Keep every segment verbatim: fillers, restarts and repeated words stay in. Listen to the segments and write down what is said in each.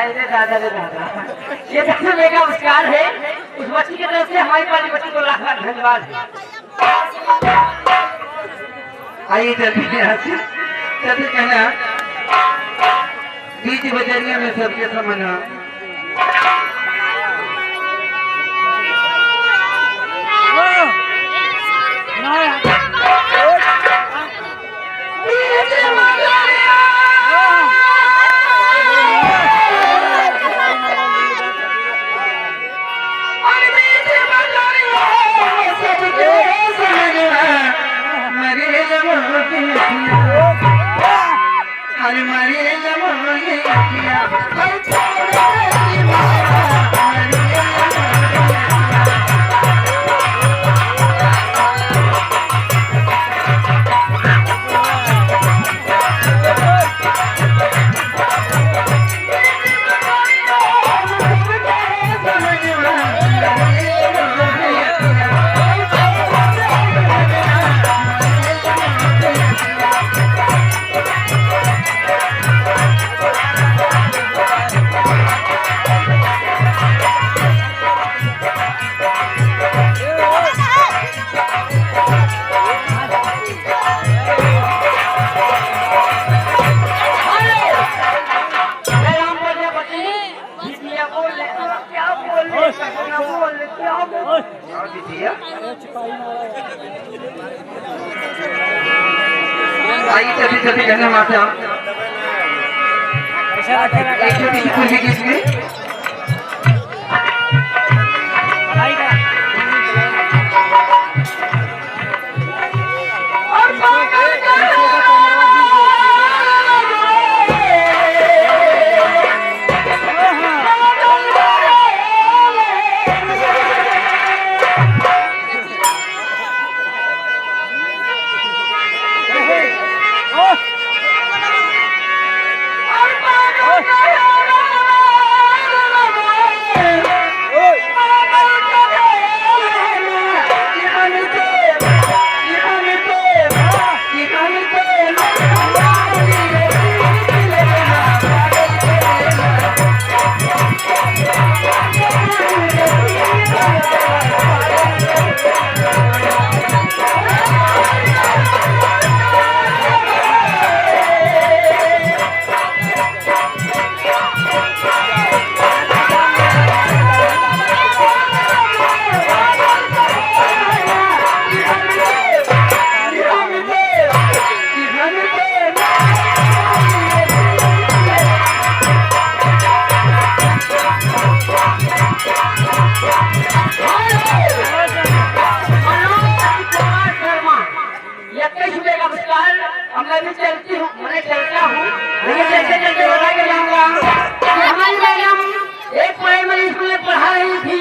अरे दादा रे दादा, ये सबसे बड़ा पुरस्कार है। उस बच्ची की तरफ से हमारी पाली बच्ची को लाख लाख धन्यवाद। आइए, चलते हैं यहाँ से। चलते कहना, बीच बजरिया में सबके समझना। आइए, जल्दी, जल्दी, कहने मारते हैं। एक छोटी सी खुशी की इसमें। इक्कीस रुपए का पुरस्कार, अब मैं भी चलती हूँ, मैं चलता हूँ, लेकिन चलते चलते बता के जाऊंगा कि हमारी मैडम एक प्राइमरी स्कूल में पढ़ा रही थी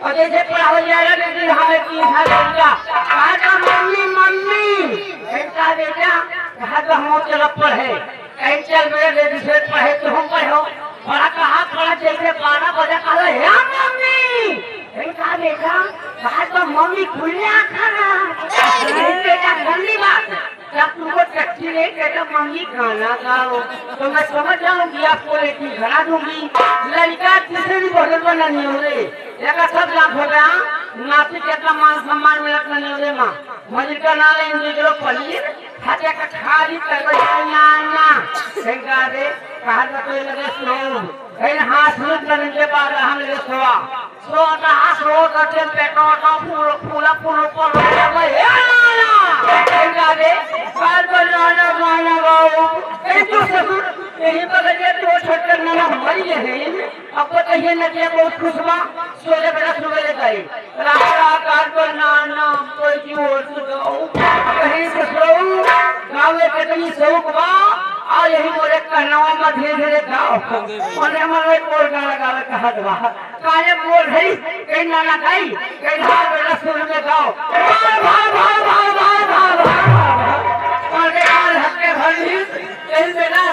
और जैसे पढ़ावल जा रहा, लेकिन हमें तीन साल बच्चा कहा था, "मम्मी, मम्मी।" मैंने कहा, "बेटा।" कहा, "तो हम चलब पढ़े।" कहीं चल मेरे लेडीज से पढ़े, तो हम पढ़ो। पढ़ा कहा, पढ़ा जैसे बारह बजे, कहा, "हे मम्मी।" मैंने कहा, "बेटा।" कहा, "तो मम्मी खुले आँखा रहा।" मैंने, "बेटा, ठंडी बात है।" जब तुमको टट्टी नहीं कहता, "मम्मी गाना गाओ," तो मैं समझ जाऊंगी आपको लेकिन घरा दूंगी। लड़का तीसरे दिन बोलल बना नहीं हो रे, लड़का सब लाभ हो गया। नाती के इतना मान सम्मान मिलत नहीं हो रे माँ। मलिका ना लेंगे जो पनीर, हत्या का खाली कर बजाई ना ना। कहीं गा दे, कहा तो कोई लगे सो, कहीं हाथ में करने के बाद हम लगे सोआ। सोता, सोता के पेटो तो फूल, फूला, फूल ऊपर हो गया, भाई, ए नाना! ए नाना! काल को नाना, नाना बाबू, ए तू ससुर, यही पकड़ के तू छोटकर नाना हमारी ये है। अब बताइए, नदिया बहुत खुश हुआ, सोले बेटा सुबह ले गई। राजा काल को नाना, कोई की ओर से गाओ। कहीं ससुर, गाँव में कितनी शौक बा, और यही मोरे कहनावा में धीरे धीरे गाओ। मने मन में कोई गाना गावे कहत बा। काले बोल रही, कहीं नाना गाई, कहीं भाव बेटा सुर में गाओ। भाव, भाव, भाव। अरे यार, हक के भरी, कहीं बेटा